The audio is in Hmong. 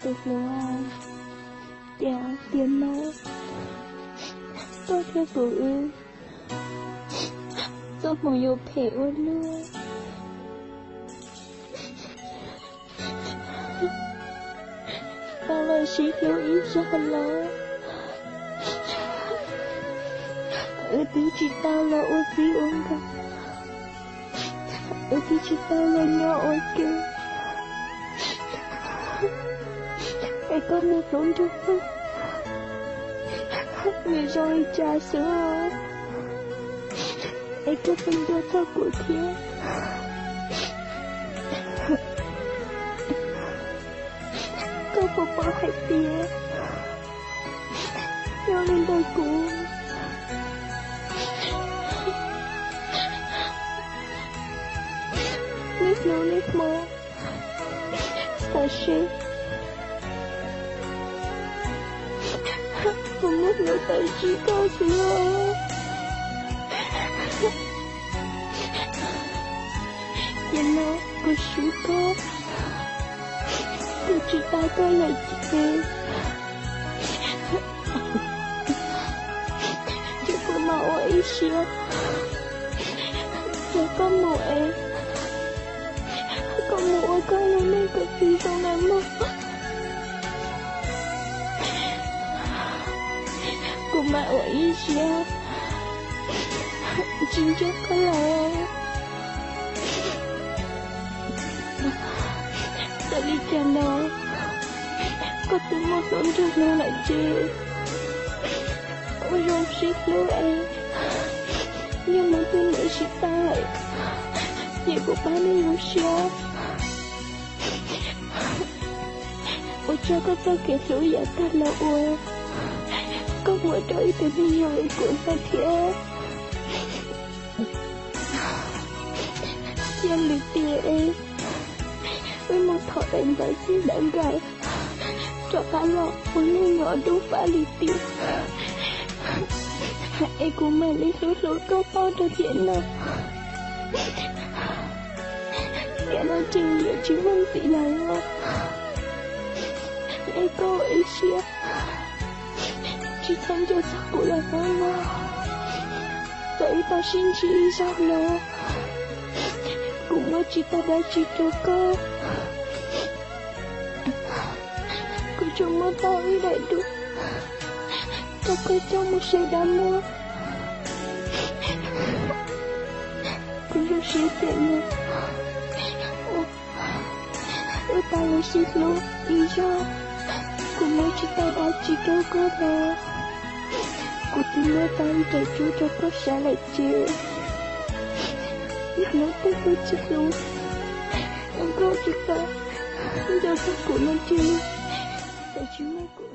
Tus hluas, cas tiam no koj thiab kuv wb txoj hmoo yuav phem ua luaj. Tau los sib hlub ib zaug los, wb twb tsis tau los ua txij ua nkawm, wb twb tsis tau los nyob ua ke. Es koj mus hlub nrog kuv, nws zoo li cas xwb, es koj puas nco txog kuv thiab? Koj puas paub hais tias yog li ntawd kuv niaj hnub niaj hmo xav seb kuv muaj hnub tawm tsam koj xwb os. Ces no kuv swb koj, kuv tsis tau koj lawm ces ces kuv mam ua ib siab coj koj mus es koj mus ua koj lub neej kom tsis zoo na mog. Kuv mam ua ib siab tsis nco koj lawm. Txawm li cas los koj twb muaj hnub nrog luag lawm ces ua zoo sib hlub es yog mus twg mus tsis tau lawm ces kuv pab nej zoo siab ua tsaug koj txoj kev hlub yav tag los uas koj muab rau ib tug neeg zoo li kuv ntag thiab. Cia lwm tiam es wb mus thov daim ntawv txij ntawv nkawm rov qab los ua neej nyob dub fab lwm tiam. Es kuv mam li hlub hlub koj pauj rau tiam no. Tiam no tseem yuav tsis muaj ntxiv lawm los es koj ua ib siab tsis txhob nco txog kuv lawm nawb mog. Txawm wb tau sib ntsib ib zaug no kuv muab tsis tau dab tsi rau koj. Kuv tsuas muab tau ib daim duab rau koj coj mus saib dab muag. Kuv zoo siab tiam no wb tau los sib hlub ib zaug, kuv muab tsis tau dab tsi rau koj los kuv twb muab tau ib daim duab rau koj saib lawm ces yog hnub twg koj tsis hlub, koj tsis tau nco txog kuv no ces txawm tsis muaj kuv